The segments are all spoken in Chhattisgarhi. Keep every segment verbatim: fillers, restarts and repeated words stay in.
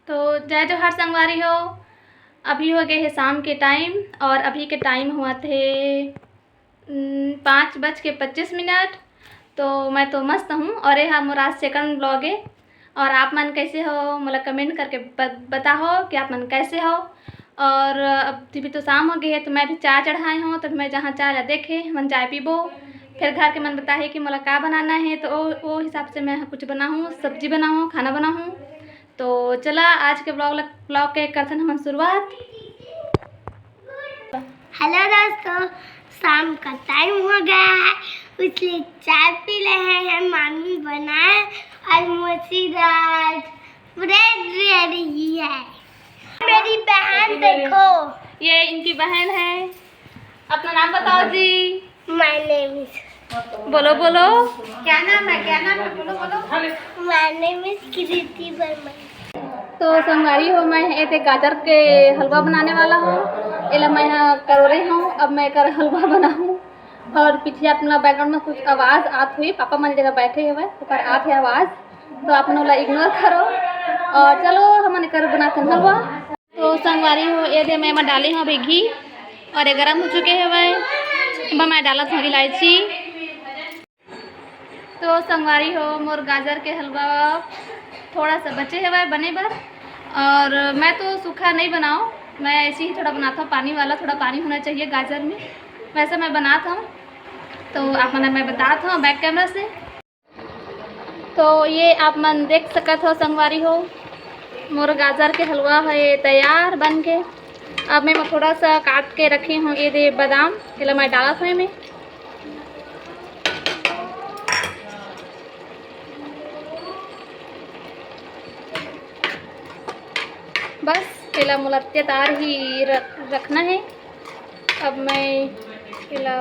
तो जय जोहार संगवारी हो, अभी हो गए हे शाम के टाइम और अभी के टाइम हुआ थे, उम, पाँच बज के पच्चीस मिनट। तो मैं तो मस्त हूँ और ये हा मोर आज सेकंड ब्लॉग है। और आप मन कैसे हो, मोला कमेंट करके ब-, बताहो कि आप मन कैसे हो। और अब भी तो शाम हो गई है, तो मैं भी चाय चढ़ाए हूँ। तो मैं जहाँ चाय ला देखे, मन चाय पीबो, फिर घर के मन बताहे कि मोला का बनाना है, तो वो, वो हिसाब से मैं कुछ बनाहूँ, सब्जी बनाहूँ, खाना बनाहूँ। तो चला, आज के ब्लॉग, ब्लॉग के करथन हमन शुरुआत। हेलो दोस्तों, शाम का टाइम हो गया है, इसलिए चाय पी रहे हैं। मामी बनाए और मौसी दाल ब्रेड दे रही है। मेरी बहन देखो, ये इनकी बहन है। अपना नाम बताओ जी। My name is बोलो, बोलो। क्या नाम है, क्या नाम है, बोलो, बोलो। My name is कृति वर्मा। तो संगवारी हो, मैं एदे गाजर के हलवा बनाने वाला हूँ। एला मैं ह करोरे हूँ, अब मैं एकर हलवा बनाहूँ। और पीछे अपना बैकग्राउंड में कुछ आवाज़ आत हुई, पापा मन जगह बैठे हुए, ओकर आत है आवाज़, तो आप मन ओला इग्नोर करो। और चलो, हमन एकर बनाथन हलवा। तो संगवारी हो, एदे मैं एमा डाले हूँ अभी घी और ये गरम हो चुके हवय। एमा मैं डालत हूँ इलायची। तो संगवारी हो, मोर गाजर के हलवा थोड़ा सा बचे हवय बने बर, और मैं तो सूखा नहीं बनाऊँ, मैं ऐसे ही थोड़ा बनाता हूँ पानी वाला, थोड़ा पानी होना चाहिए गाजर में, वैसा मैं बनाता हूँ। तो आप मन मैं बताता हूँ बैक कैमरा से। तो ये आप मन देख सकत हो संगवारी हो, मोर गाजर के हलवा है तैयार बन के। अब मैं थोड़ा सा काट के रखे हूँ ये दे बादाम, एला मैं डालत हूँ एमे। बस एला मोला तैयार ही र-, रखना है। अब मैं एला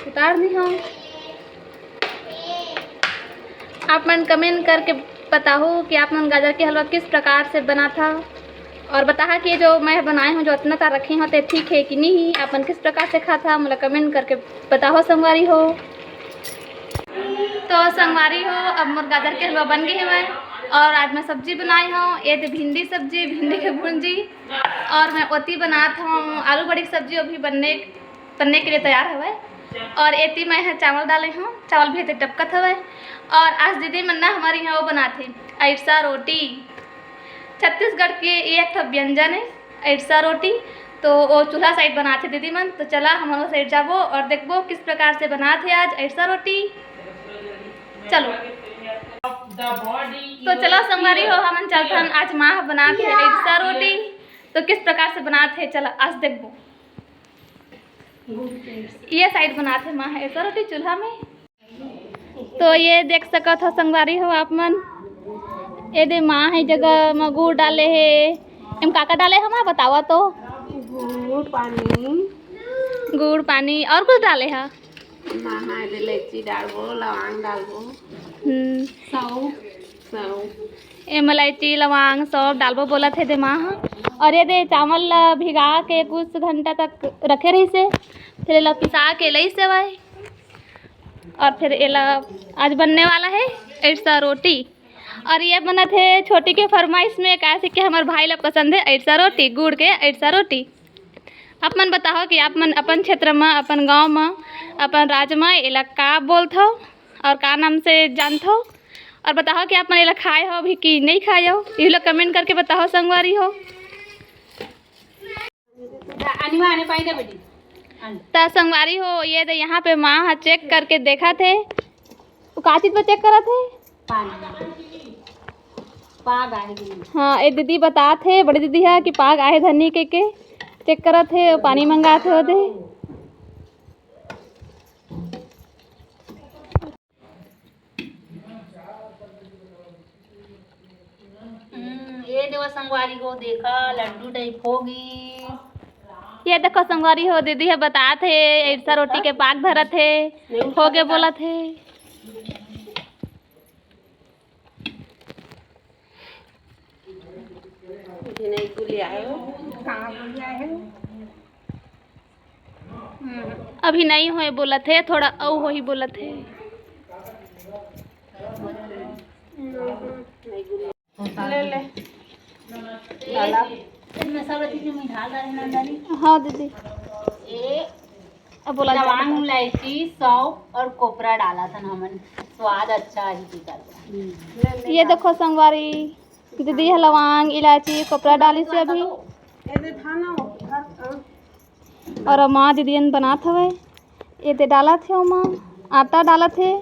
उतार दी हूँ। आप मन कमेंट करके बताओ कि आप मन गाजर के हलवा किस प्रकार से बनाथा, और बताहा कि जो मैं बनाए हूँ, जो अतना तार रखे हूँ, ते ठीक है कि नहीं, आप मन किस प्रकार से खाता, मोला कमेंट करके बताओ संगवारी हो। तो संगवारी हो, अब मोर गाजर के हलवा बन गए हवय और आज मैं सब्जी बनाए हूँ, ये दे भिंडी सब्जी, भिंडी के भुंजी, और मैं ओती बनात हूँ आलू बड़ी की सब्जी, अभी बनने बनने के लिए तैयार हवय। और एती मैं ह चावल डाले हूँ, चावल भी एती टपकत हवय। और आज दीदी मन ना हमारे यहाँ वो बनाथे, अइरसा रोटी। छत्तीसगढ़ के ये एक ठो व्यंजन है अइरसा रोटी, तो वो चूल्हा साइड बनाथे दीदी मन। तो चला हम लोग साइड जाबो और देखबो किस प्रकार से बनाथे आज अइरसा रोटी। चलो, तो चला संगवारी हो, हमन चलथन। आज माँ बनाथे अइरसा रोटी, तो किस प्रकार से बनाथे चला आज देखबो। ये साइड बनाथे माँ ह अइरसा रोटी चूल्हा में। तो ये देख सकत हो संगवारी हो आप मन, ये दे माँ ह जगह म गुड़ डाले हे। एम का का डाले हे माँ, बतावा तो। गुड़, पानी। गुड़, पानी और कुछ डाले हा? ना, ना, ये दे इलायची डालबो, लौंग डालबो। हम्म। सौंफ। सौंफ। एम इलायची, लौंग, सौंफ डालबो बोलत हे दे माँ ह। और ये दे चावल ला भिगा के कुछ घंटा तक रखे रहिस हे, फिर एला पिसा के लइस हवय। और फिर एला आज बनने वाला है अइरसा रोटी। और ये बनत हे छोटी के फरमाइश में, काहे से कि हमर भाई ला पसंद है अइरसा रोटी, गुड़ के अइरसा रोटी। आप मन बताओ कि आप मन अपन क्षेत्र म, अपन गांव म, अपन राज म एला का बोलथव और का नाम से जानथव, और बताओ कि आप मन एला खाए हो भी कि नहीं खाए हो, ये लोग कमेंट करके बताओ संगवारी हो। त संगवारी हो, ये दे यहाँ पे माँ ह चेक करके देखत हे, वो का चीज पर चेक करत हे? पाग आहे। हाँ, ये दीदी बतात हे, बड़ी दीदी ह कि पाग आहे धनी के, के चेक करत हे, पानी मंगात हे ओदे। हम्म, ये देवा संगवारी हो, देखा लड्डू टाइप होगी। ये देखो संगवारी हो, दीदी ह बतात हे, अइरसा रोटी के पाग धरत हे, होगे बोलत हे। अभी नहीं गुलिया है वो। कहाँ गुलिया है वो? हम्म। अभी नहीं होए बोलत हे, थोड़ा अउ होही बोलत हे। ले ले। डाला। इसमें सब चीजें मिला डाले नंदनी। हाँ दीदी। ए अब बोला जा। लौंग, इलायची, सौंफ और कोपरा डाला था ना हमन, स्वाद अच्छा आही तेकर। ये देखो संगवारी, दीदी ह लौंग, इलायची, कोपरा डालिस हे अभी। ये दे था ना, हर, हाँ। और माँ दीदी मन बनात हवय, ये दे डालत हे ओमा, आटा डालत हे।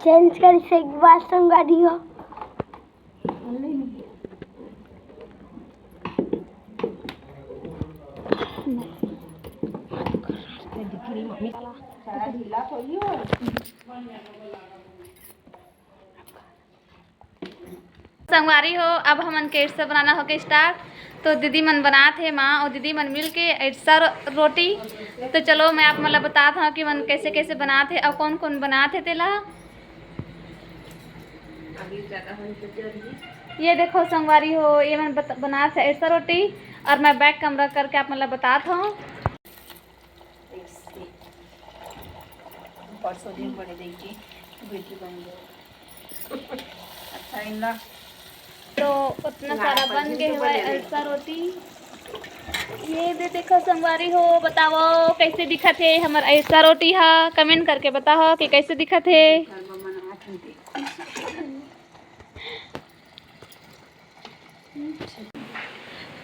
चेंज कर से एक बार संगवारी हो। संगवारी हो, अब हमन के अइरसा बनाना होके start। तो दीदी मन बनात हे, माँ और दीदी मन मिल के अइरसा रो-, रोटी। तो चलो, मैं आप मन ला बतात हूँ कि मन कैसे कैसे बनात हे और कौन कौन बनात हे तेला। ये देखो संगवारी हो, ये मन बत-, बनात हे अइरसा रोटी और मैं back camera करके आप मन ला बतात हूँ। परसों दिन बड़े दिन की बेटी बन गई। अच्छा, इनला तो उतना सारा बन गए हवय अइरसा रोटी। ये दे देखो संगवारी हो, बताओ कैसे दिखत हे हमर अइरसा रोटी हा, comment करके बताओ कि कैसे दिखत हे।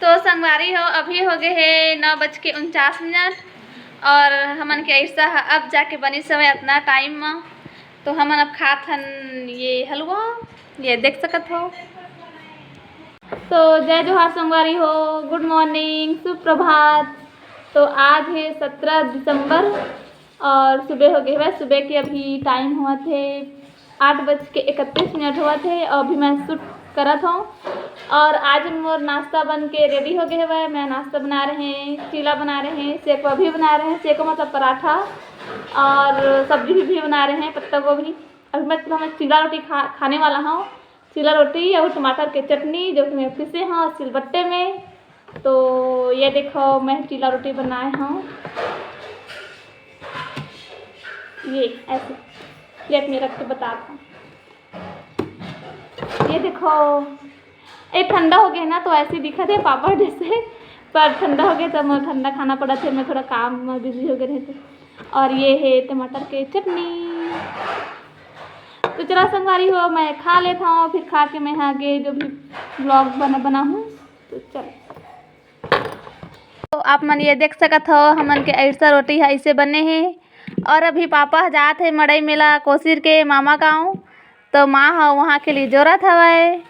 तो संगवारी हो, अभी हो गए हे नौ बज के उनचास मिनट और हमन के अइरसा ह अब जाके बनिस हवय अतना time म। तो हमन अब खात हन ये हलवा, ये देख सकत हो। तो जय जोहार संगवारी हो, good morning, सुप्रभात। तो आज हे सत्रह दिसंबर और सुबह हो गए हवय, सुबह के अभी time होवत हे आठ बज के इकतीस मिनट होवत हे और अभी मैं shoot करत हूँ। और आज मोर नाश्ता बन के ready हो गए हवय। मैं नाश्ता बना रहे हैं, चीला बना रहे हैं, सेकवा भी बना रहे हैं, सेकवा मतलब पराठा, और सब्जी भी, भी बना रहे हैं, पत्ता गोभी। अभी मैं, मैं चीला रोटी खा, खाने वाला हूँ। चीला रोटी और टमाटर के चटनी, जो कि मैं पीसे हूँ सिलबट्टे में। तो ये देखो, मैं चीला रोटी बनाए हूँ, ये ऐसे plate में रख के बतात हूँ। ये देखो, ये ठंडा हो गया ना, तो ऐसे दिखत हे पापड़ जैसे, पर ठंडा हो गया तो मोर ठंडा खाना पड़त हे, मैं थोड़ा काम में busy हो गए रहे थे। और ये है टमाटर के चटनी। तो चला संगवारी हो, मैं खा लेता हूँ, फिर खा के मैं आगे जो भी vlog बना, बनाहूँ। तो चलो। तो आप मन ये देख सकत हो, हमन के अइरसा रोटी ह अइसे बने हे। और अभी पापा ह जात हे मड़ई मेला कोसीर के मामा गाँव, तो माँ ह वहाँ के लिए जोरत हवय।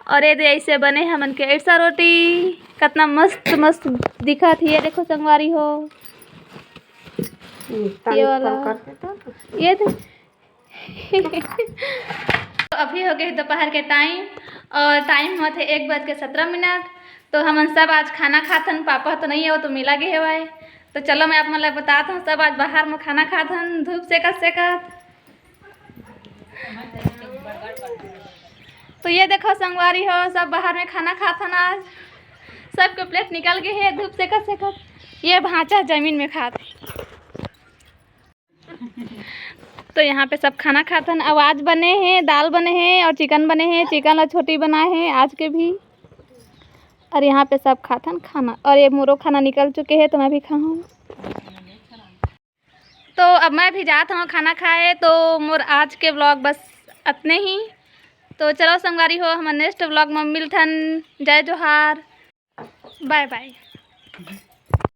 और ये दे अइसे बने हमन के अइरसा रोटी, कतना मस्त मस्त दिखत हे। ये देखो संगवारी हो, ये वाला, ये दे। तो अभी हो गए दोपहर के time और time होत हे एक बज के सत्रह मिनट। तो हमन सब आज खाना खाथन, पापा तो नहीं हे, वो तो मेला गे हवय। तो चलो, मैं आप मन ला बतात हूँ, सब आज बाहर में खाना खाथन, धूप सेकत सेकत। तो ये देखो संगवारी हो, सब बाहर में खाना खाथन आज, सबके plate निकल गए हे धूप सेकत सेकत। ये भांचा जमीन में खात। तो यहाँ पे सब खाना खाथन। अब आज बने हे, दाल बने हे और chicken बने हे। Chicken ला छोटी बनाए हे आज के भी। और यहाँ पे सब खाथन खाना। और ये मोरो खाना निकल चुके हे, तो मैं भी खाहूँ। तो अब मैं भी जात हूँ खाना खाए। तो मोर आज के vlog बस अतने ही। तो चलो संगवारी हो, हमन next vlog में मिलथन। जय जोहार, bye bye।